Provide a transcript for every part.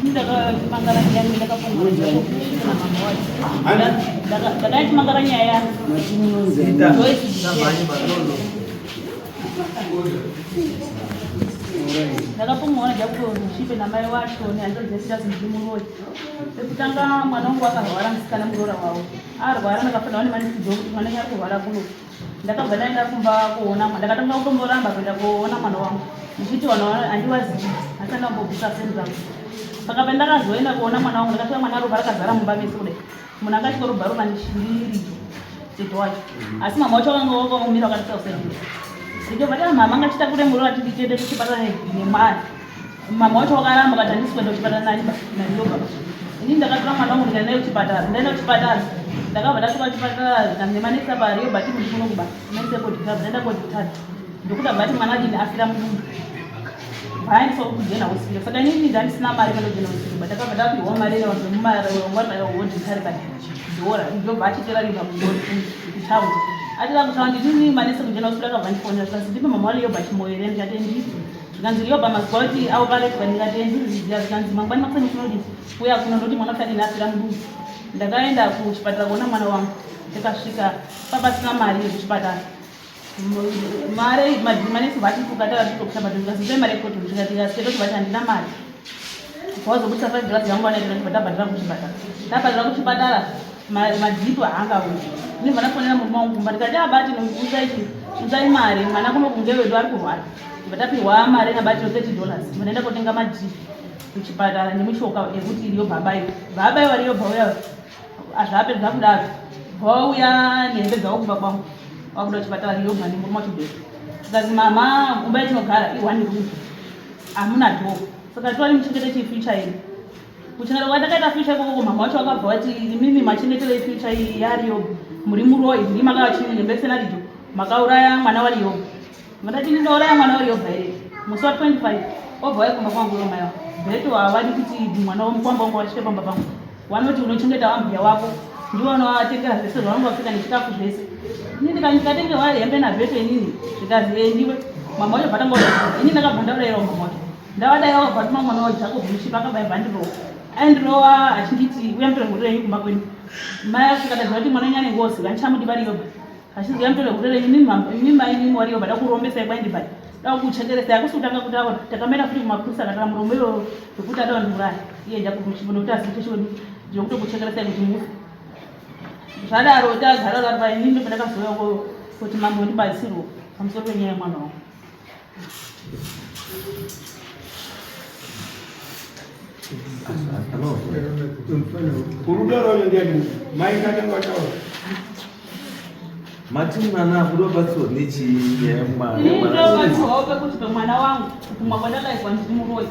Ndakachimangara nyaya ndakapumwa jakuto mushipe namai wacho nehanzvadzi ndiri muroyi. Pekutanga mwana wangu akarwara musikana muroora wavo arwara ndakafanirwa nemanisidzo kuti mwana ari kurwara kuno ndakabva ndaenda kumba kuona mwana ndakatanga kutomboramba kuenda kuona mwana wangu ndichiti vanhu handivazivi asi andambobvisa seni zangu saka pandakazoenda kuona mwana wangu ndakasvika mwana ropa rakazara mumba mese kudai munhu anga achikorobha ropa ndirijo tete wacho asi mama wacho vanga vakaomira vakatisa kusaidia ndikobva taa mama anga achitakure murora titi tiende kuchipatara nemwana mama wacho wakaramba kati handisi kuenda kuchipatara nani nariyoba ini ndakatora mwana wangu ndikaenda naye kuchipatara ndaenda kuchipatara ndakabva ndasvika kuchipatara nemanesa pariyoba tiri ndikuno kuba manesa ekodikaba ndaenda kodikitari ndokuti abva ati mwana adini afira mudumbu vaendeswa kujena hospital saka inini ndandisina mari kana kujena hospital but ndakabva ndapihwa mari nevanhu vemumarodikitari padhora ndobva achitera riva kutaundi atira kutaundi inini manesa kujena hospital akabva ndifonera zvikanzi ndipe mama waliyoba chimoyo here ndikati nditi zvikanzi riyoba mazuva kuti aoparetwa ndikati ndizviziva zvikanzi mangwani makuseni kunodii uya kuno ndoti mwana kuti afira mudumbu ndakaenda kuchipatara kuona mwana wangu ndikasvika papasina mari yekuchipatara mari manesi vati kukatara titokushamba ndikasipe mari yekuti ndikati vati handina mari wazobudisa five dollars yangu vanaita ndibva ndabhadhara kuchipatara ndabhadhara kuchipatara madhipo haangauyi ndinobva ndafonera murume wangu kumba ndikati abati unzai mari mwana kuno kunge wedu ari kurwara ndibva tapihwa mari nabatiro $30 ndibva ndaenda kotenga madhipo kuchipatara nemishoka yekuti riyobva abaiwa bva abaiwa riyobva uya zvapedza kudaro vauya nehembe dzavo kumba kwangu wakuda kuchipatara riyobva nemurume wacho bheki zvikanzi mama kumba yatinogara i-one room hamuna door saka tiwani muchengete chifuture iri kuchengeta kwandakaita future ikoko mama wacho wakabva wati imimi machengeterei future iyi yariyo muri muroyi ndii makavachinene senarijo makauraya mwana wariyo mandati ndinouraya mwana wariyo here musi wa 25 obva waya kumba kwangu mai wangu beto havadi kuti mwana womukwamba wangu wasvike pamba pangu vanoti unochengeta wambuya wako ndiwo unovatengera zvese zvavanenge vapfeka nechikafu zvese ini ndikatengerwa hembe nabheto inini zvikazi endiwe mama wacho bvatanga ini ndakabva ndaurayirawo mama wacho ndavadaira wabva mwana wa Jacob Mushipa akabva aibva andirowa aindirowa achinditi uya mutore hure renyu kumba kwenyu mai asvika ndaziva kuti mwana wenyu ane ngozi handichamudi variyoba achinzi uya mutore hure renyu imi mai mimi wariyoba da kurombesai kwaindibhai da kuchekeresai akusi kutanga kutaura takamera futi kumapurisa akatara muromo iyoyo wekuti ada kundiuraya iye Jacob Mushipa nokuti asi chechi wedu ndinokutokuchekeresai kuti mufe zvadaro tagara vari painini ndopandakazouya kuti mambo ndibatsirwo pamusoro penyaya yemwana wangu. Urutaura ndiani? Mai katanga wataura. Mati mwana kudobatsirwa nechii nyaya yemwana? Ini ndobatsirwawo pekuti pemwana wangu kupumwa kwandakaitwa ndiri muroyi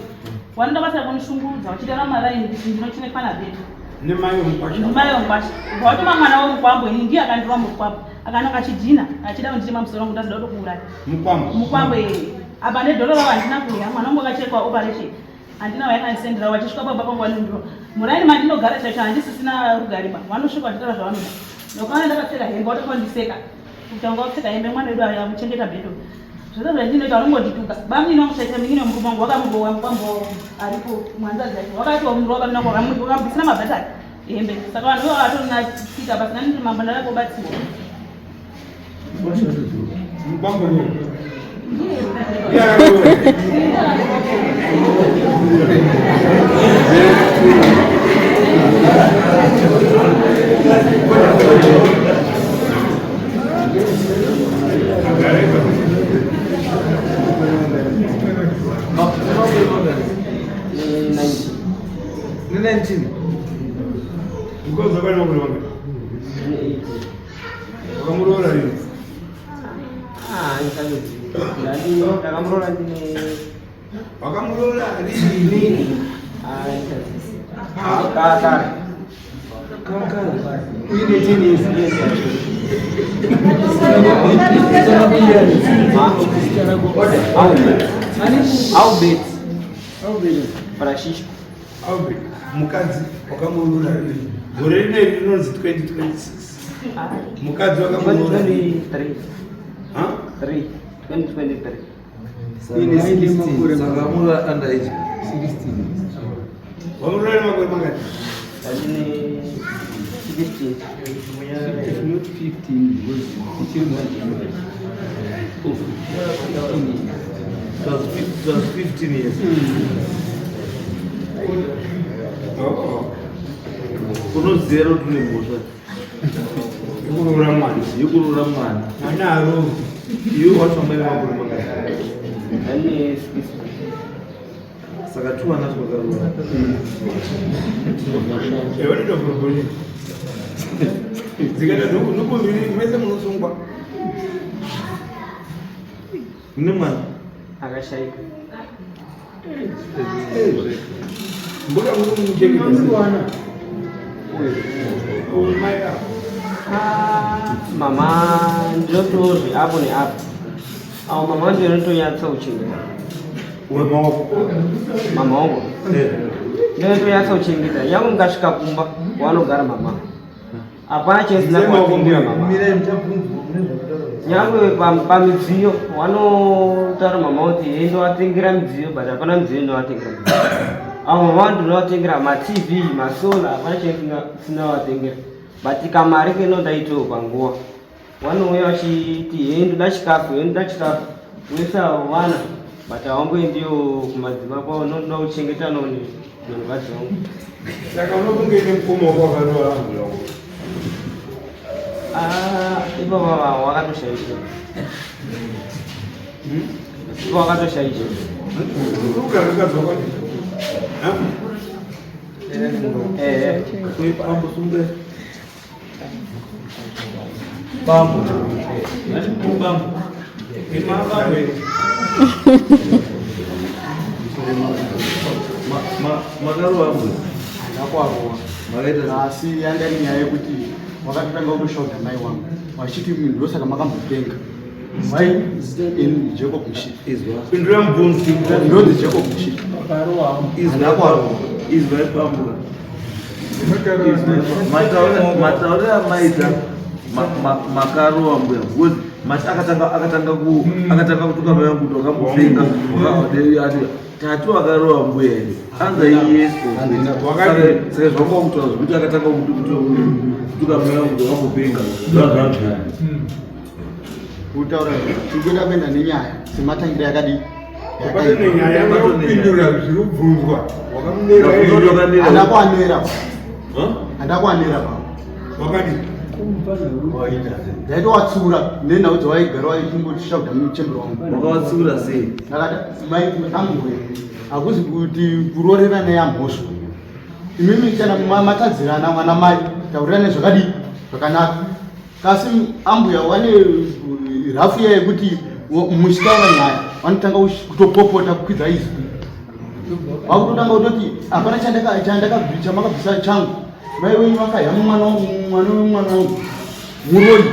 wanoda basa rekundishungurudza vachitara maraini kuti ndinochenekwa nabetu Nemai wemukwasha. Mai wemukwasha. Watuma mwana wemukwambo ini ndiye akandirova mukwambo. Akanaka achidhina achida kunditema musoro wangu ndazoda kutokuuraya. Mukwambo. Mukwambo iye. Apa nedhora ravo handina kuuya mwana wangu akachekwa operation. Handina vayakandisendera vachisvika baba pangu vanondiro. Muraini mandinogara chaicho handisisina rugare ba. Vanosvika vachitaura zvavanoda. Ndakaona ndakapfeka hembe watokandiseka. Kutanga wapfeka hembe mwana wedu amuchengeta bhedo. Zvese zvandinoita vanongondituka. Bamnini wangu chaita minini wemurume wangu wakamurowa mukwambo aripo mwanzazi yacho. Wakati wamurowa bamnini wangu wakamubvisira mabhatari hembe. Saka vanhu ivo vatorina tsika pasina ndiri mambo ndada kubatsirwa. Mukwambo ndiye. Ne 19. Mukadzi wakati makore mangani? Wakamuroora rini? Ndakamuroora ndine Wakamuroora rini? kare. Uine 10 years. Albert Francisco. Albert, mukadzi wakamuroora rini? Gore rineri rinonzi 2026. Mukadzi wakamuroora rini? 2023. Ha? 3. 2023. Ine 16. Saka muri under age. 16. Wamuroora nemakore mangani? Ndandine 16. If not 15, because tichiri muna January. 15 years. It was it was 15 years. Oh, Unoziva kuti une mhosva yekuroora mwana. Yekuroora mwana. Mwana aroorwi. Iwe wacho wanga une makore mangani? Ndandine 16. Saka tuwana twakaroora. Vanoita kuroboni. Dzikaita nhubu mbiri mese munosungwa. Mune mwana? Akashaika. Mbuya muri kumuchengeta. Mai avo. Ah, mama ndinotozvi apo neapo. Avo mama ndiyo inotonyatsa kuchengeta. Wemaoko. Mama wangu ndiyo inotonyatsa kuchengeta. Yangu ndikasvika kumba wanogara mama, hapana chesina kuvatengera mama. Mirai, muchabvunzwa mune zvakataura. Nyangwe pamidziyo wanotaura mama kuti hei, ndovatengera midziyo, but hapana midziyo inovatengera. Avo mama ndinovatengera maTV, masolar, hapana chesina vatengera, but kamari kenondaitawo panguva vanouya vachiti hei, ndoda chikafu, hei, ndoda chikafu, wese avo vana, but havamboendiwo kumadzimba kwavo, nonoda kuchengeta noni nomukadzi wangu. Saka unokunge ine mukoma wako wakaroora mbuya wako. Ah, ipapa wakatoshaisha, ipa wakatoshaisha. Uri kugara mukadzi wako? Ehe. Bambo, sunge. Bambo. Bambo. Bambo. Makarowa mbuya? Ndakwarowa. Makaita Asi yanga iri nyaya yekuti wakatotanga kutoshaudha mai wangu wachiti munhu, ndosaka makambopenga mai in Jacob Mushiti. Izwa. Pindura mubvunzo. Ndonzi Jacob Mushiti. Izwa. Ndakwarowa. Izwa, bambo. Matauriro amaita makarowa mbuya, because mati akatanga kutuka mai vangu kuti wakambopenga, ati tati wakarowa mbuya here? Anza yes. Wakati- Saka zvanga kutaura zvekuti akatanga kutuka mai vangu kuti wakambopenga, zvazvazvaya. Kutaura tiri kuenda kuenda nenyaya sematangiro yakadii. Pane nyaya yakupindura zviri kubvunzwa. Wakamunera here? Handakwanera, handakwanera pa. Wakadii? Ndaitowatsiura nenhau dzawaigara waichingoshaudha muchembero wangu. Wakawatsiura sei? Ndakati mai anguwe, hakuzi kuti kuroorerana yamhosva. Imimi kana matadzirana mwana mai, taurirane zvakadii, zvakanaka. Kasi ambuya wane rafu iya yekuti muchitaura nyaya vanotanga kutopopota, kukwidza izwi, vakutotanga kutoti hapana chamakabvisa changu, mai wenyu vakaya mwana wangu, mwana wemwana wangu muroi,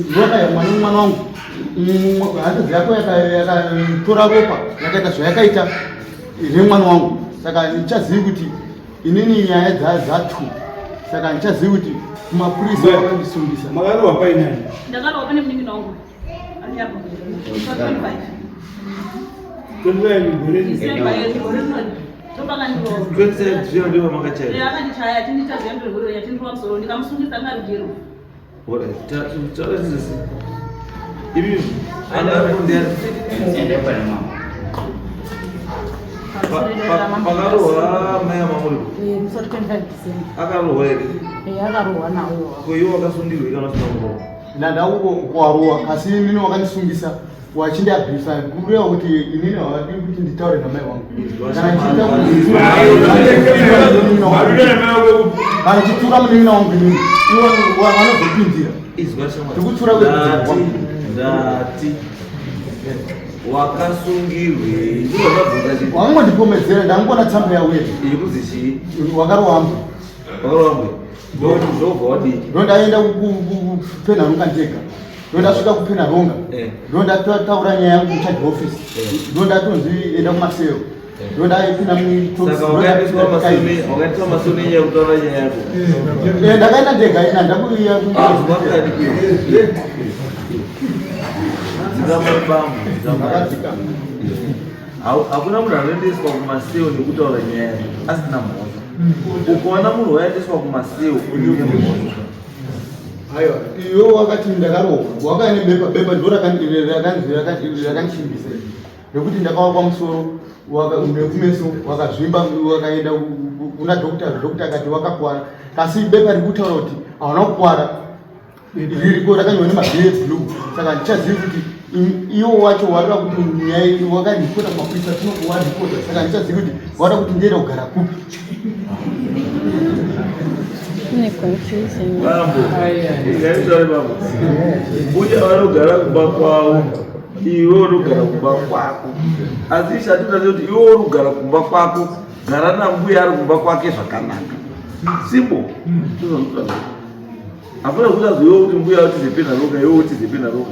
vakaya mwana wemwana wangu, hanzvadzi yako yakatora ropa, yakaita zvayakaita remwana wangu. Saka ndichazivi kuti inini nyaya dzatu, saka ndichazivi kuti kumapurisa vakandisungisa. Makarohwa painani? Ndakarohwa pane munin'ina wangu ari apa 25. 25 gore? December gore rino ndopakandirohwa. 27 zviya ndivo makachaya? Akandichaya achindiita ziyambire gore, achindirova musoro, ndikamusungisa ngarujero. Taratidza sei imi anga pakarohwa mai amamuri? Musi 25 December. Akarohwa here? Akarohwa nawo. Ko iwe wakasungirwei kana usina kurohwa? Ndandakuwarowa, asi inini wakandisungisa wachindiabvisa, kureva kuti inini havadi kuti nditaure namai wangu. Kana Maruda namai wako? Kana chitura munin'ina wangu inini, ivo vanozopindira. Izwa shamwari. Tikutsura kwekudzidza Ndati, kwangu. ndati wakasungirwei? Ndizvakabvunza chii? Wangondipomedzera, ndangona tsamba yauya. Yekuzi chii? Wakarohwa. Wakarohwa, ndobva wadii? Ndo ndaenda kuPenhalonga ndega, ndo ndasvika kuPenhalonga, ndo ndataura nyaya yangu kucharge office, ndo ndatonzi enda kumasero, ndo ndaipinda. Saka wakaendeswa masoni enyaya yekutaura nyaya yako? Ndakaenda ndega ina ndakuiya. Wakadi dzikama bambo, dzikama. Ndakadzikama. Hakuna munhu anoendeswa kumaseo nekutaura nyaya asina mhosva. Ukaona munhu waendeswa kumaseo une mhosva. Aiwa, iwe wakati ndakarohwa, wakane bepa, bepa ndo rakandichimbisa nekuti ndakawakwa musoro nekumeso wakazvimba, wakaenda kuna dokta, dokta akati wakakwara, kasi bepa riri kutaura kuti hauna kukwara, ririko rakanyorwa nemabhee blue, saka handichazivi kuti iwo wacho wareva kuti nyaya wakaripota kumapurisa, tinokuwaripota, saka handichazivi kuti wada kuti ndienda kugara kupi. Bambo, ingaitaure bambo. Mbuya vanogara kumba kwavo, iwe unogara kumba kwako. Asi chatinoda kuti iwe unogara kumba kwako, gara nambuya ari kumba kwake zvakanaka. Simple. Ndozvandinotaura. Hakuna kuti azoiwe kuti mbuya vatize pena roka, iwe utize pena roka.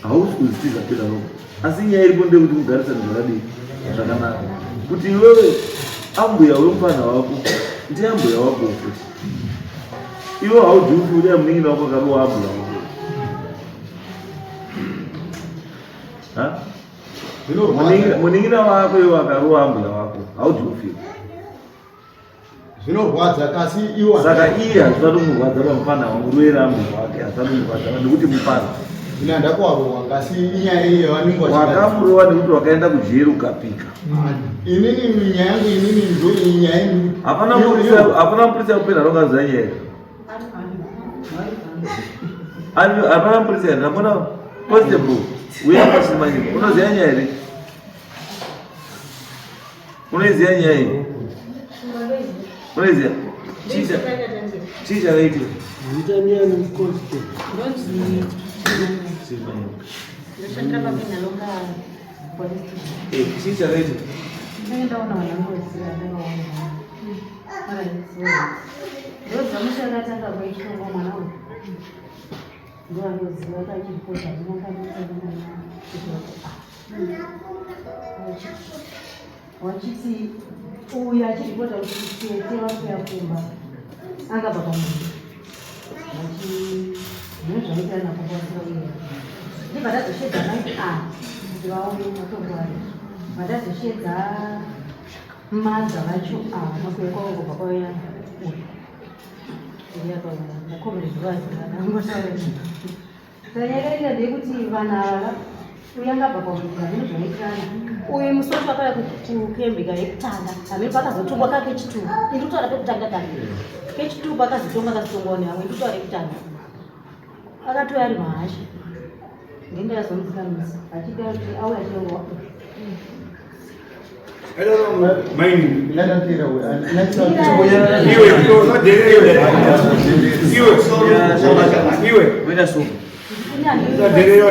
Hausi kuzitiza pena roka. Asi nyaya iripo ndeyekuti mugarisane zvakadii zvakanaka. Kuti iwewe ambuya wemufana wako ndiye ambuya wako futi. Iwe haujufi kuti munin'ina wako akarowa ambuya wako. Ha? Munin'ina wako iwe akarowa ambuya wako haujufi. Zvinorwadza kasi iwo saka iye hazvisati kumurwadza pamufana wangu roera ambuya wake hazvisati kumurwadza nekuti mufana ine handakuwarowa kasi inyaya iye vanenge wakamurowa nekuti wakaenda kujeri ukapika. Inini nyaya yangu inini ndo nyaya yangu. Hapana mupurisa, hapana mupurisa kupenda rongaziva nyaya. Hapana mupurisa here? Ndamona constable uya pasimanyika. Unoziva nyaya here? Unoiziva nyaya iyi? Unoiziva? Chii chakaitika? Ndoshandira paPenhalonga police station. Chii chakaitika? Ndinenge ndaona vanangozi vandakaona. Ndoziva musi akatanga kuitongwa mwana uyu. Ndoanoziva akachiripota ndinonga wachiti uyu achiripota kuti tete vakuya kumba angabva pamunhu zvine zvaita nakumba uye ndibva ndazoshedza mai a kuti vauye matongwari vandazoshedza madza vacho ava makuya kwavo kubva kwauya uyu ndakomerezvaangotaura. Saka yakaita ndeyekuti vanhu ava uyu angabva pamunhu hameno zvaitirana uyu musi wacho akauya kukembeka yekutanga hameno pakazotongwa kakechitu indi kutaura pekutanga tanga kechitu pakazotongwa akazotongwawo nevamwe indi kutaura yekutanga akatouya ari mahasha ndindazomudzikamisa achida kuti auya achirongwa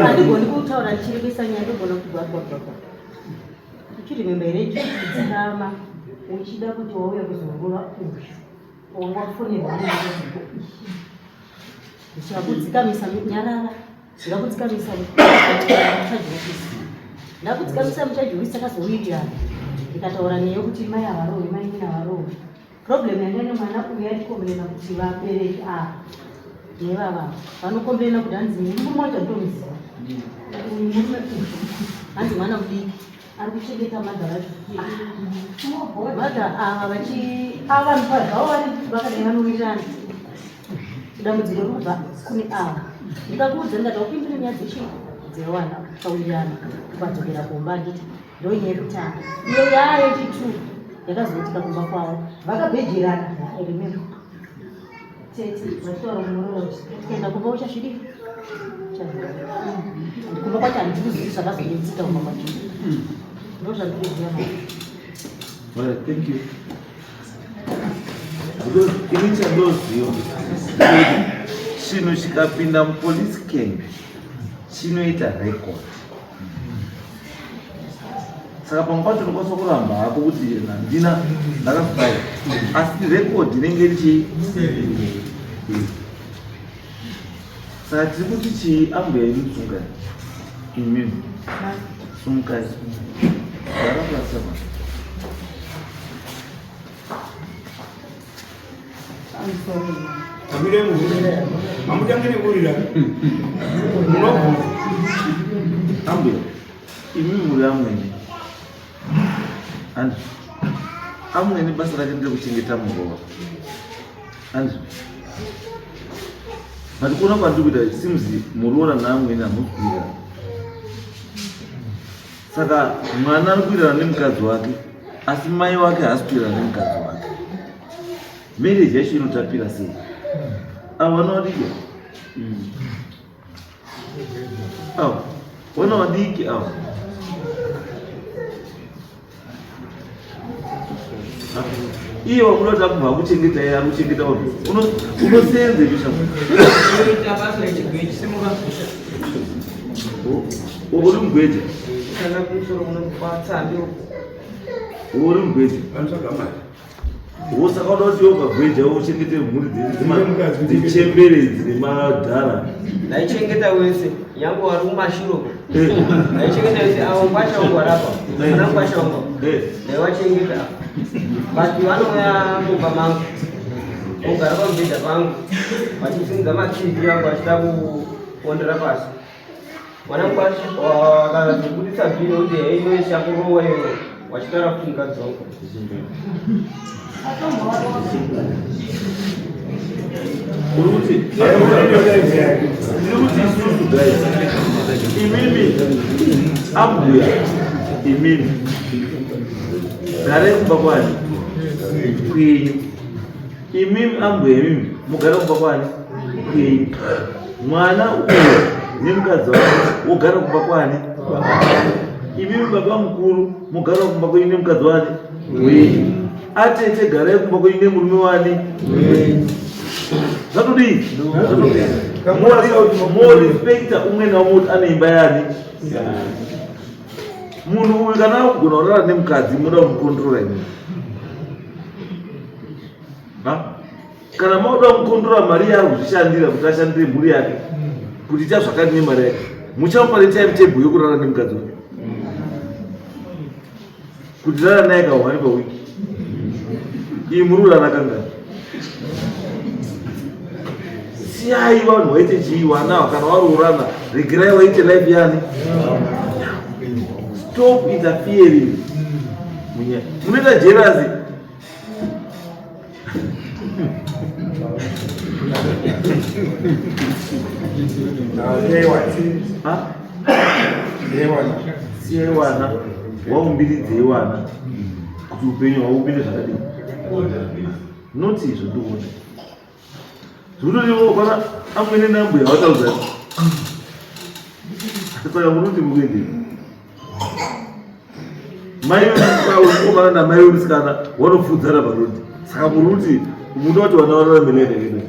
Handigoni kutaura ndichirebesa nyaya, ndogona kuti gwagwagwagwa uchirimemba here ichikudzikama uchida kuti wauya kuzorova uyu wanga wafonerwa ndichakudzikamisa nyarara ndikakudzikamisa muchaji ofisi ndakudzikamisa muchaji ofisi takazowirirana ndikataura neyo kuti mai havarovi mai nini havarovi. Problem yanga ine mwana uyu aikomberena kuti vabereki ava nevava vanokomberena kuti hanzi murume wacho anditomuziva uyu murume uyu hanzi mwana mudiki ari kuchengeta madha vacho madha ava vachi ava vanhu pazvavo vari vakadai vanowirirana. Dambudziko rikubva kune ava. Ndikakuudza ndikati wakuimbira nyaya dzechi dzewana kawirirana ukadzokera kumba handiti ndonyaya yekutanga iyo yaa yechitu yakazoitika kumba kwavo vakabhejerana. I remember tete vachitaura munororo tikaenda kumba uchazvidii kumba kwacho handikuzivi zvakazoitika kumba kwacho ndo zvandikuziva manje. Alright, thank you. Because ini chandoziva chinhu chikapinda mupolice camp chinoita record. Saka pamwe pacho unokwanisa kuramba hako kuti handina ndakafai, asi record inenge iri chii? Saka tiri kuti chii ambuya imi tsungai imimi sumukai gara pasi apa. Amire muhurira. Mamutange nekurira. Munobvunza. Ambuya, imi muri amwene. Andrew, amweni basa rake nderekuchengeta muroora. Andrew, but kuona kwandiri kuita it seems muroora naamweni hamusi kuwirirana. Saka mwana ari kuwirirana nemukadzi wake, asi mai wake haasi kuwirirana nemukadzi wake. Marriage yacho inotapira sei? Avo vana vadiki avo, vana vadiki avo. Iye wamuda kuti akubva akuchengeta iye ari kuchengeta vanhu. Unosenze pisha. Uri mugweja. Uri mugweja. Saka uda kuti yoga gweja uchengete mhuri dzichembere idzi nemadhara. Ndaichengeta wese yangu wari kumashuro ndaichengeta wese avo ngwasha wangu warapa ana ngwasha wangu ndaiwachengeta but vanouya mumba mangu vogara pamubhedha pangu vachisimudza matv yangu vachida kuondera pasi. Mwana mkwasha wakazobudisa bhiri kuti hei iwe chakurowa iwe wachitaura kuti mukadzi wangu. Uri kuti ndiri kuti isusu guys, imimi ambuya, imimi garai kumba kwani kwenyu, imimi ambuya, imimi mugare kumba kwani kwenyu, mwana uyu nemukadzi wake wogara kumba kwani, imimi baba mukuru mugara kumba kwenyu nemukadzi wani wenyu, atete garai kumba kwenyu nemurume wani wenyu. Zvatodii? Morespecta umwe naumwe kuti ane imba yani. Munhu uyu kana akugona kurara nemukadzi munoda kumukontrora imwe. Kana makuda kumukontrora mari yaari kuzvishandira kuti ashandire mhuri yake kuti ita zvakati nemari yake, muchamupa netime table yekurara nemukadzi wake kuti rara naye kahwani pawiki iyi muri kurara kangani? Siyai vanhu vaite chii vana kana varoorana, regerai vaite life yani. Stop interfering munyaya, munoita jealousy. Siyai wana, waumbilidzei wana kuti upenyu hwavo upinde zvakadii, not izvo ndikuona zvikutoriwo kana amwene nambuya vataudzani. Saka munoti mukuendei? Mai mukomana namai wemusikana vanopfuudzana parodi, saka muri kuti munoda kuti vana vararame life yakadai?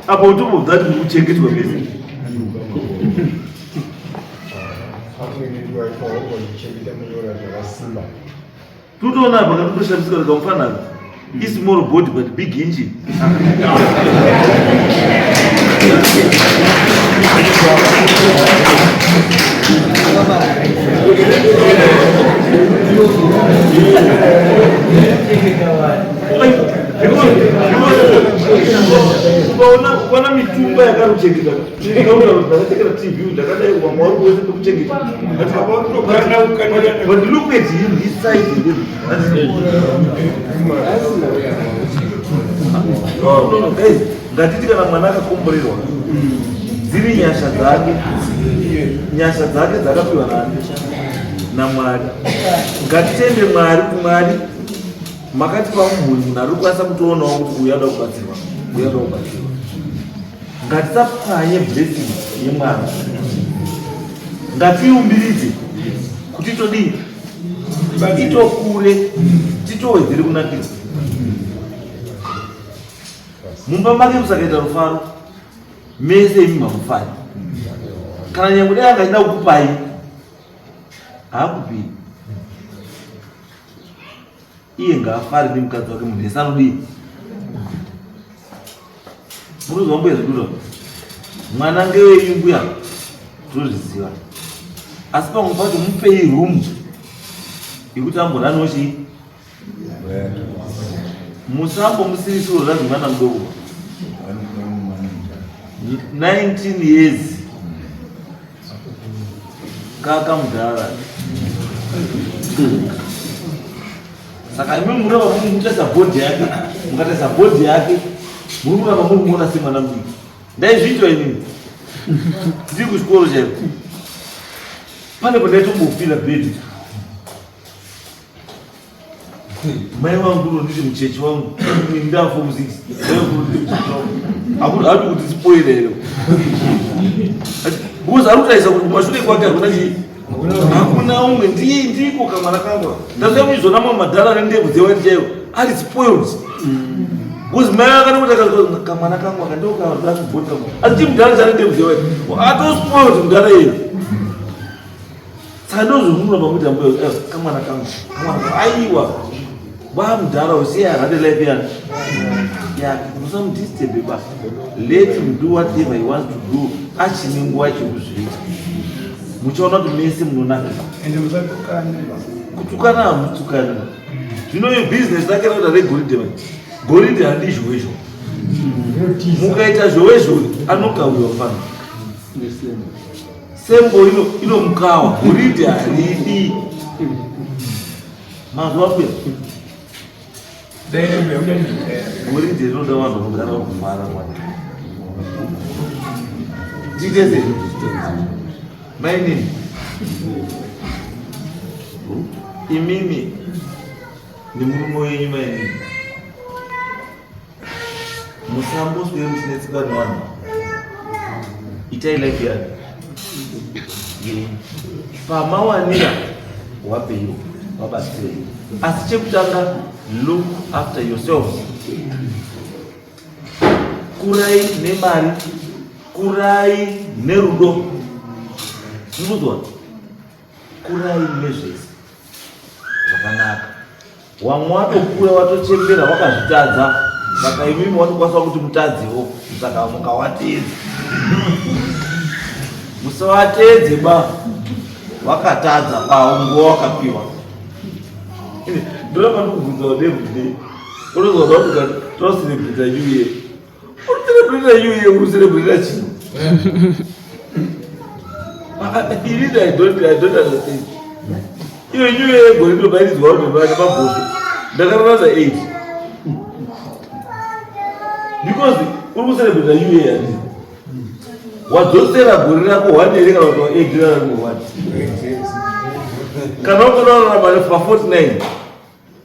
Apa utombobva kuti muri kuchengetwa mese. Tutoona apa katotoshamisa kuti kamufanana ismall body but big engine. Ukaona mitumba yakaruchengeta, ndakachengeta TV, ndakadai vamwe vari kuwese pekuchengeta. But look at him, his size and everything. No, no, no, guys, ngatiti kana mwana akakomborerwa dziri nyasha dzake, nyasha dzake dzakapiwa nani? NaMwari. Ngatitende Mwari kuti Mwari makatipa mumhuri munhu ari kukwanisa kutoonawo kuti uyu anoda kubatsirwa, uyu anoda kubatsirwa. Ngatisapwanye blessing yemwana, ngatiiumbiridze kuti todii, itokure, titowedzere kunakirwa mumba make. Musakaita rufaro mese imi mamufari, kana nyangwe dai anga achida kukupai haakupii. Iye ngaafare nemukadzi wake, munhu ese anodii? Munozwa mbuya zvedura, mwana ngewenyu mbuya, tinozviziva, asi pamwe pacho mupei room yekuti amboraniwo chii, musambo musirisiro zvazi mwana mudoko 19 years. Kakamudhara. Saka imi muramba muri mutarisa bhodhi yake, mukatarisa bhodhi yake, muri kuramba muri kumuona semwana mudiki. Ndaizviitwa inini. Ndiri kuchikoro chaiko. Pane pandaitombofila bhedhi. Mai wangu unonditi muchechi wangu nda form 6. Mai wangu unonditi muchechi wangu. Hakuti kuti spoiler here. Because ari kutarisa kuti kumashure kwake hakuna chii. Hakuna umwe ndiye ndiko kamwana kangu. Ndasema muchizona mamwe madhara ane ndebvu dzewaiti chaiwo ari spoiled. Because mai vakana kuti kamwana kangu aka ndiko kaada kubhota. Asi chimudhara chane ndebvu dzewaiti. Ato spoiled mudhara iye. Saka ndozvomunoramba muita mbuya eh, kamwana kangu kamwana kangu aiwa wamudhara usiye arade life yani yake musamudisturbe ba let him do whatever he wants to do achine nguva chekuzviita muchaona kuti mese munonakirwa kutukana hamutukani zvino iyo business rake rakuita regoridhe manje goridhe handi zhowezho mukaita zhowezho anokawiwa fana Sembo ino inomukawa goridhe haridi. Mazuva kuya. Goridhe rinoda vanhu vanogara vakufara mwana. Tiite sei? Mainini. Imimi nemurume wenyu mainini. Musamboswere muchinetseka nevanhu. Itai life yanu. Pamawanira wapeiwo wabatsirei. Asi chekutanga look after yourselves. Kurai nemari, kurai nerudo. Ndikuzwa? Kurai nezvese zvakanaka. Wamwe watokura watochembera wakazvitadza, saka imimi watokwanisa kuti mutadzewo, saka mukawateedza musawateedze ba wakatadza paunguva wakapiwa. Ndoramba ndikubvunza everyday, unozoda kuti tocelebrate new year, uricelebrate new year, uricelebrate chii? Inini I don't understand. Iyo new year yegore ndobairizwa kuti vane mabhosvo. Ndakarara 8. Because uri kucelebrate new year yani. Wadzosera gore rako one here kana kuti wa8 rako one. Kana ukararama pa 49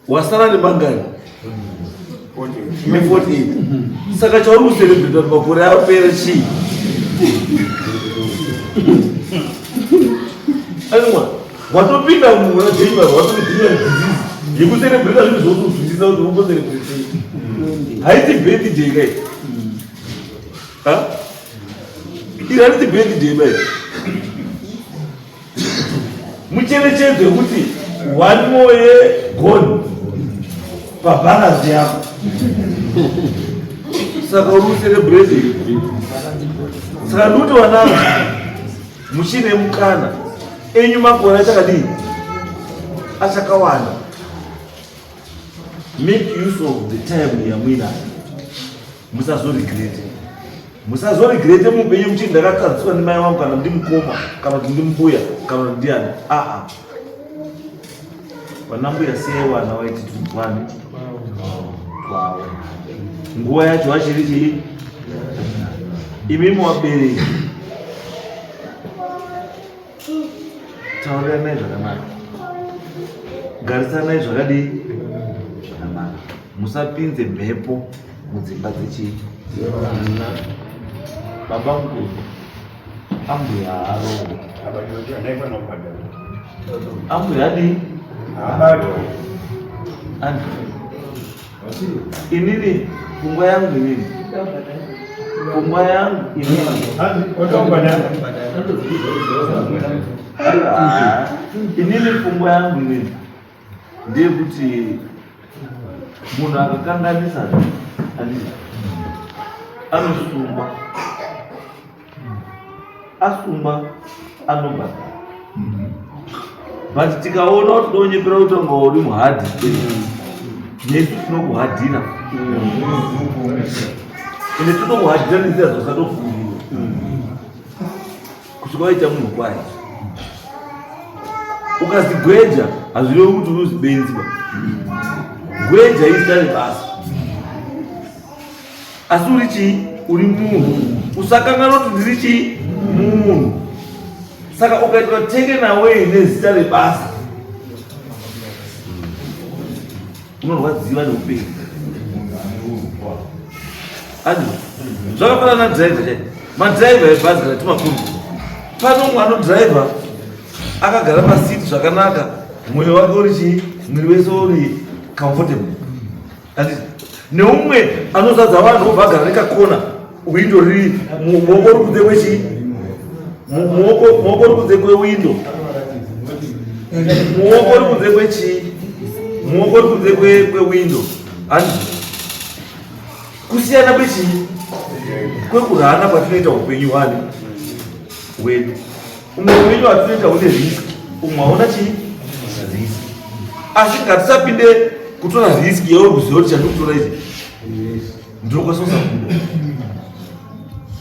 wasara nemangani? Ne 48. Saka chauri kucelebrate kuti makore apera chii? Aiwa, watopinda muna January, watopinda disease yekucelebrate zvinhu zvokuzwisisa kuti umbocelebrate sei. Haiti birthday kai. Ha? Iri hariti birthday bai. Mucherechedzo wekuti one more year gone pabalance yako. Saka uri kucelebrate. Saka ndikuti wanangu muchine mukana enyu makore achakadii achakawanda. Make use of the time yamuinayo. Musazoregrete. Musazoregrete muupenyu muchiti ndakatadziswa ndimai wangu kana ndimukoma kana kuti ndimbuya kana kuti ndiani. Aa. Vanambuya siyai vana vaiti twani twavo. Nguva yacho vachiri chii? Imimi wabereki. Tauriranai zvakanaka. Garisanai zvakadii? Zvakanaka. Musapinze mhepo mudzimba dzechii? Dzevana. Baba mukuru, ambuya haarohwe. Ambuya adii? Andi. Inini pfungwa yangu inini. Pfungwa yangu inini. Inini pfungwa yangu inini. Ndeyekuti munhu akakanganisa anditi anosungwa asungwa anobhadhara but tikaona kuti donyepera kuti wanga uri muhadhi nesu tinokuhadhira ende tinokuhadhira nenzira dzosatofungirwa kusvika waita munhu kwaye. Ukazigweja hazvirevi kuti uri zibenzi ba. Gweja izita rebasa. Asi uri chii? Uri munhu. Usakanganwa kuti ndiri chii? Munhu. Saka ukaitwa taken away nezita rebasa unorwadziwa neupenyu. Andi zvakafanana nadriver chai. Madriver ebhazi kana timakumbi. Pano umwe anodriver akagara pasiti zvakanaka, mwoyo wake uri chii? Mwiri wese uri comfortable. Andi neumwe anozadza vanhu obva agara nekakona windo riri muoko uri kunze kwechii? Muoko uri kunze kwewindo. Muoko uri kunze kwechii? Muoko uri kunze kwewindo. Andi kusiyana kwechii? Kwekurana kwatinoita upenyu hwani hwedu. Umwe upenyu hwatinoita hune risk, umwe hauna chii? Risk. Asi ngatisapinde kutora risk yauri kuziva kuti chandikutora ichi ndinokwanisa kusabuda.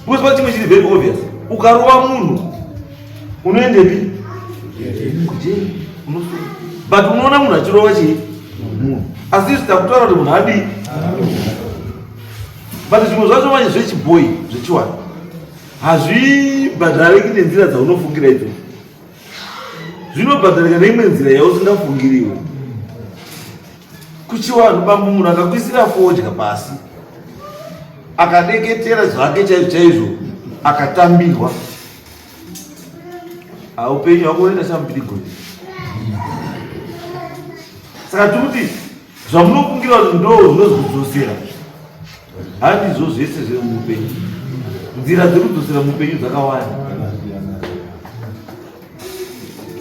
Because pane chimwe chiri very obvious. Ukarova munhu unoendepi? Kujeri. Unosungwa. But unoona munhu achirova chii? Munhu. Asi isu takutaura kuti munhu adii? But zvimwe zvacho manje zvechibhoyi zvechiwani hazvibhadhariki nenzira dzaunofungira idzo, zvinobhadharika neimwe nzira yausingafungiriwe. Kuchiwanhu bambo munhu akakuisira fodya pasi akadeketera zvake chaizvo chaizvo akatambirwa, haupenyu hwako unoita chamupirigoni. Saka tikuti zvamunofungira kuti ndo zvinozokudzosera handizvo zvese zviri muupenyu. Nzira dzekudzosera muupenyu dzakawanda,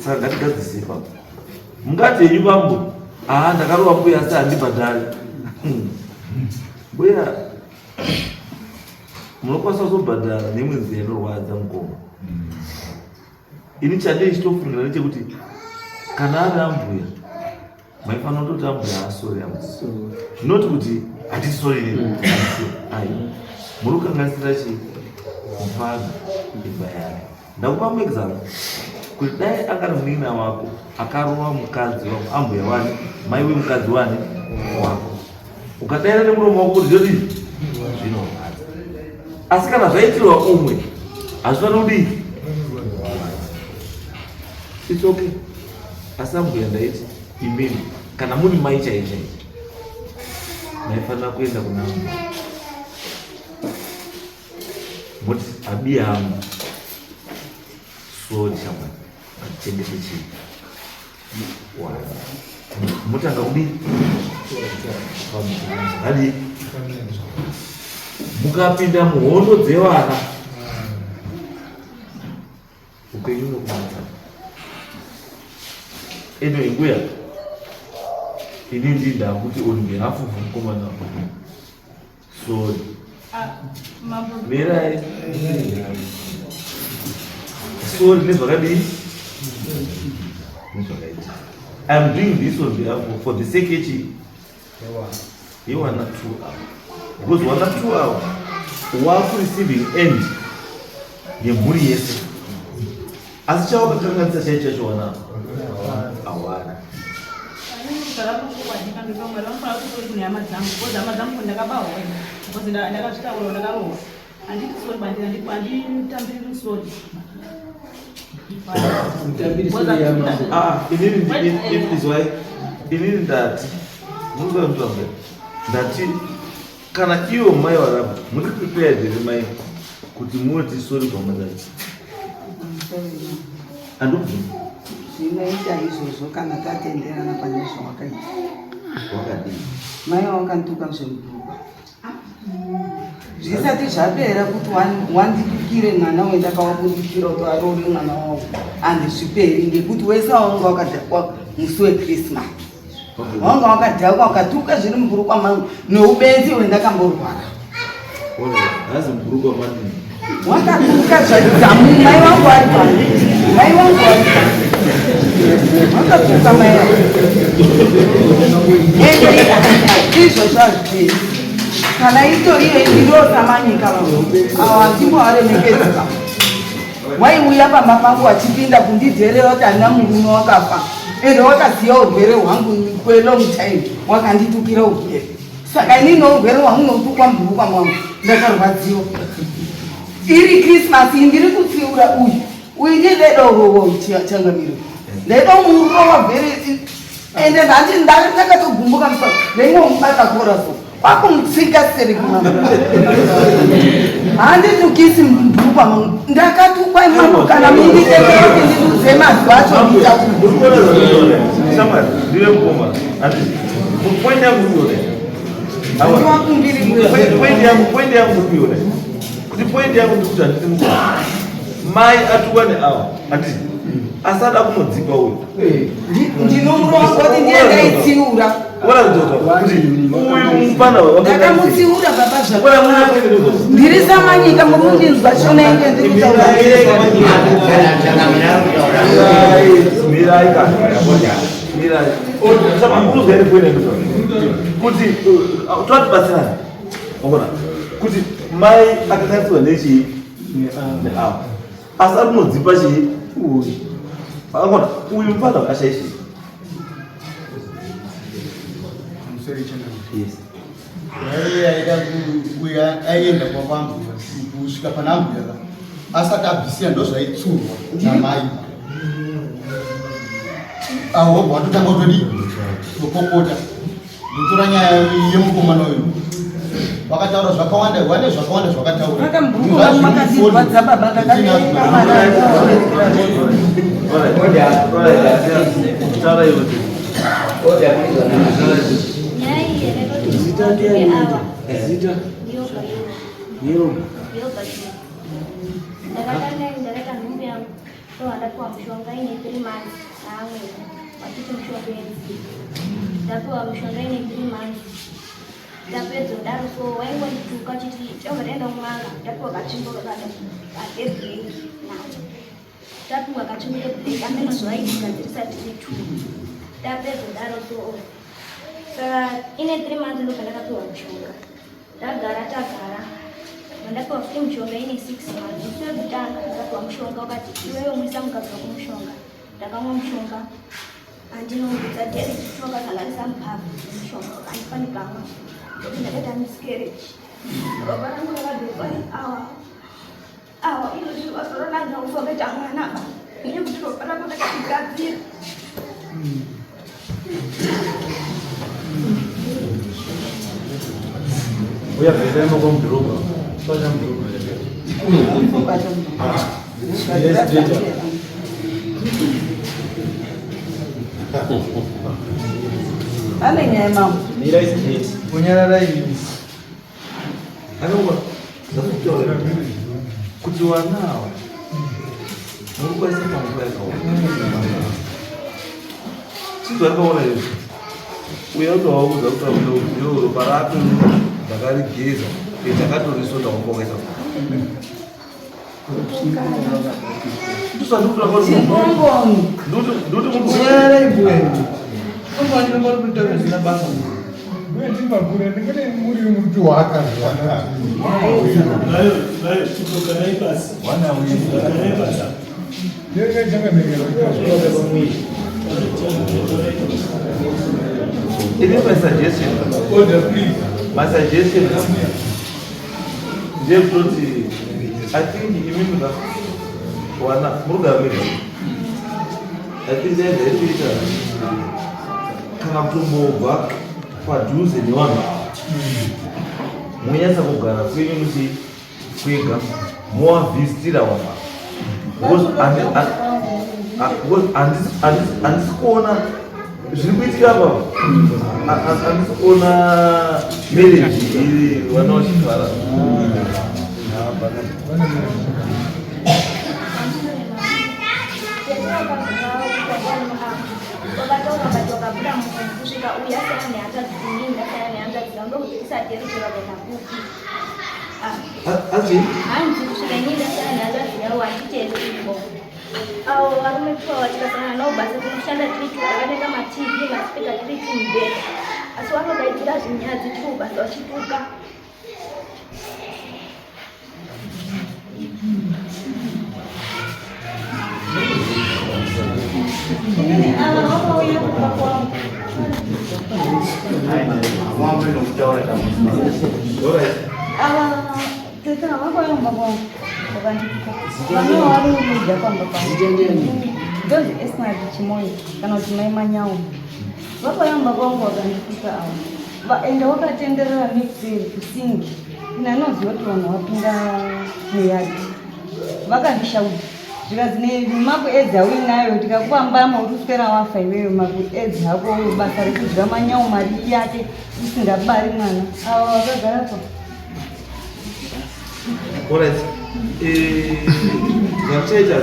saka ngatigadzise ipapo. Mungati henyu bambo, haa ndakarova mbuya asi handibhadhari. Mbuya munokwanisa kuzobhadhara neimwe nzira inorwadza mukoma. Ini chandei chitofungira ndechekuti kana ari ambuya maifanira kutoti ambuya asori ambuya, not kuti hatisori ai muri kukanganisira chi mufana imba yake. Ndakupa muexample kuti dai anga ari munin'ina wako akarova mukadzi wako ambuya wani mai wemukadzi wani wako, ukadaira nemuromo wako kuti zvodii zvinorwadza. Asi kana zvaitirwa umwe hazvifaniri kudii, it's okay. Asi ambuya ndaiti imimi kana muri mai chaiyo chaiyo maifanira kuenda kuna ambuya moti abi yangu sorry shamwari, atichengete chii motanga kudii adii mukapinda muhondo dzevana upenyu unokumatsa. Anyway mbuya, ini ndindakuti on behalf of mukomana sorry. Mirai. Sorry nezvakadii? Nezvakaita. I'm doing this on behalf of, for the sake yechi yewana 2 hour. Because wana 2 hour waku receiving end yemhuri yese. Asi chawakakanganisa chaicho chacho wana awana. Inini ndati munoziva ndati kana ivo mai varapa muri prepared here mai kuti muti sorry kwamadai? Andikubvunza. Zvinoita izvozvo kana tatenderana pane zvawakaita. Wakadii? Mai wakantuka zvemubhuku zvisati zvapera kuti wanditukire mwana wendakawabudikira kuti aroore mwana wavo, handizviperi ngekuti wese waunga wakadhakwa musi wechristmas wanga wakadhakwa ukatuka zviri mubhurukwa mangu neubenzi hwendakamborwara. Hazi mubhurukwa manini. Wakatuka zvadzamu mai vangu vari pano, mai vangu vari pano, wakatuka mai vangu ende izvozvo hazviperi. Kana itoriyo ndinosamanyika vanhu avo handimbovaremekedzi. Waiuya pamba pangu achipinda kundidherera kuti handina murume wakafa, ende wakaziva urwere hwangu kwelong time, wakanditukira urwere. Saka inini neurwere hwangu nokutukwa mubhurukwa mangu ndakarwadziwa. Iri Christmas iyi ndiri kutsiura uyu uyu ndiye ndaida urowo changamiro, ndaida murowa very ende ndati ndakatogumbuka musoro ndaingomubata kora so kwakumutsika sereki mama handitukisi mubhurukwa mangu ndakatukwa imamo kana minditendera kuti ndidudze mazwi acho nditakupoint yangu kuiona kuti point yangu ndikuti handiti mukoma mai atukwa neawa handiti asi ada kunodzikwa uyu ndinomurova kuti ndiye ndaitsiura uyu mupana ndakamutsiura baba zvakanaka ndiri samanyika muri kundinzwa shona inge ndiri kutaura. Mirai kana mirai unozwa ere point yangu kuti toatibatsirana wakona kuti mai akakatsiwa nechii neawa asi ari kunodzipa chii uyu akona uyu mufana ashaishi. Yes. Aida kuuya aienda kwavambuya kusvika pana ambuya ka asati abvisiya ndozvaitsurwa namai awo wobva watotanga kutodii topopota ndotora nyaya yemukomana uyu vakataura zvakawanda wane zvakawanda zvakataura. Vakamubhurukwa makandirwadza baba ndakabereka mwana. Taura iwe. Nyaya iyi yakaita Zita ndiani? ava Zita yoga Yoga. yoga. Ndakatanga ndakaita nhumbu yangu so ndapiwa mushonga ine 3 months naamweni vachiti mushonga yenzi ndapiwa mushonga ine 3 months. Ndapedza kudaro so waingondituka chiti chobva ndaenda kumwanga ndapiwa katsvimbo kakada keblack nawo tapiwa katsvimbo keblack ameno zvavaitigadzirisa tiri two. Ndapedza kudaro so saka ine 3 months ndobva ndakapiwa mushonga. Tagara tagara ndapiwa futi mushonga ine 6 months. Musi wekutanga ndakapiwa mushonga wakati iwewe mwisa mukadzi wako mushonga. Ndakamwa mushonga andinoudza Derek wakasanganisa mupapa nemushonga wakandipa ndikamwa ndokuti ndakaita miscarriage. Ropa rangu rakadhokwa awa awa izvozvi vazoronanga usokaita mwana ba nekuti ropa rangu ndakatigadzira. Uya bvisa maoko mudhorobha. Bata mudhorobha. Yes, data. Ane nyaya mama. Mira straight. Unyarara ini. Akakuba zvakutaura kuti vana ava muri kuvaisa panguva yakaoma. Chizvarikaona izvi uya utovaudza kuti aune ropa rako ndakarigeza ndakatorisota wanga wakaita. Chikomboni. Ndoti Unyarara mbuya. Komboni nombo kutaura zvisina basa. Ndingakure ndingene muri muti waakazwana. Nayo chimbogarai pasi. Garai pasi. Ndenge changamire. Ini my suggestion. Order please. My suggestion ndeyekutoti I think imimi ka wana muri kugara mega. I think ndaizvaitoita kana kutombobva padhuze nevanhu ava monyatsa kugara kwenyu muchi kwega movavhizitira vanhu ava because handisi kuona zviri kuitika apa. Handisi kuona marriage iri vana vachifara. Vakataura but vakabuda munhu kusvika uyu asiyana nehanzvadzi, inini ndasiyana nehanzvadzi dzangu ndokuti tisadheri chero kuenda kupi. Azi Hanzi kusvika inini ndasiyana nehanzvadzi yavo hatitendi iko avo varume tuva tikasangana navo basa tinoshanda tiri two takatenga maTV maspeaker tiri two mubhedha asi vanodaidzira zvinyadzi tiri basa vachituka. Inini ava vakauya kumba kwangu. Ava tete vakauya kumba kwangu vakandituka. Vana vari kuudya pamba pangu. Ndonzi Esnat Chimoyo kana kuti Mai Manyawo. Vakauya kumba kwangu vakandituka ava. Ende wakatenderera nekuseri kusingi. Ine anoziva kuti vanhu vapinda muyadhi. Vakandishauda. Zvikanzi nemaku edzi auinayo tikakupa mbama uri kuswera wafa iwewe maku edzi hako basa rekudya manyawo mari yake usingabari mwana. Ava vakagara pa. Alright. Zvamuchaita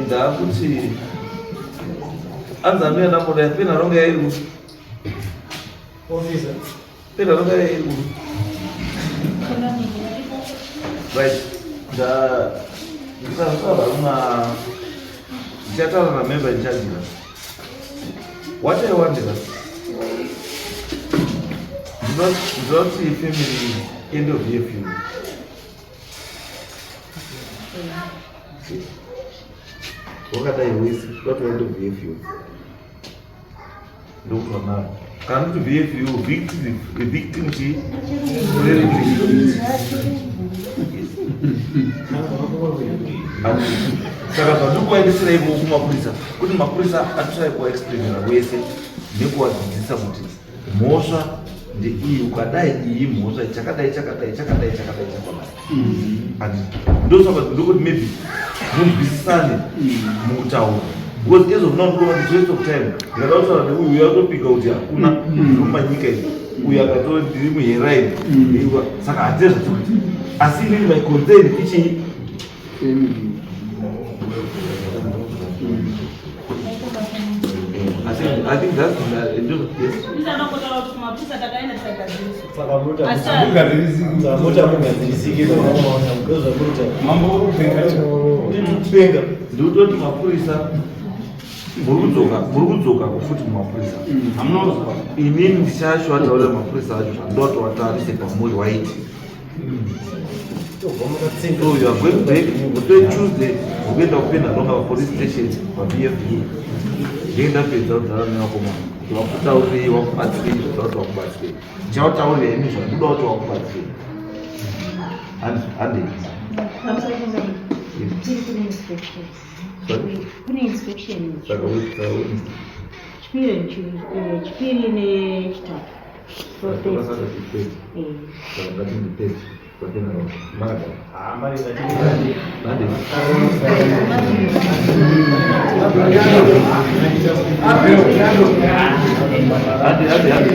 ndakuti anzi anouya namoda pena ronga yairi kupi? Officer. Pena ronga yairi kupi? Right. Nda ndisazvitaura kuna ndichataura namember in charge la. What I want is not family end of year funeral. Wakadai wese not end of year funeral. Ndokutonayo. Kana kuti VFU victim victim chi saka zvandikuvaendesera ikoko kumapurisa kuti mapurisa atirai kuvaexplainera wese nekuvadzidzisa kuti mhosva ndeiyi ukadai iyi mhosva chakadai chakadai chakadai chakadai chakadai ndosaka ndokuti maybe munzwisisane mukutaura because as of now ndikuona kuti waste of time ndikada kutaura neuyu uyu atopika kuti hakuna ndiri mumanyika izvi uyu akato ndiri muheraini saka hatize zvatikuti asi inini my concern ichii. I think that's yes. Ndikutoti mapurisa muri kudzoka futi mumapurisa inini ndichashoataurira mapurisa acho zvandotowatarise pamuri waiti. So you are going back musi Tuesday ukuenda kupinda longa papolice station paBFU ndenge ndapedza kudhara nevakomana kuti vakutaurei vakubatsirei zvoda kuti vakubatsirei ndichataurira imi zvamuda kuti vakubatsirei handei. Kune inspection chipiri nechitatu. Hande, hande, hande.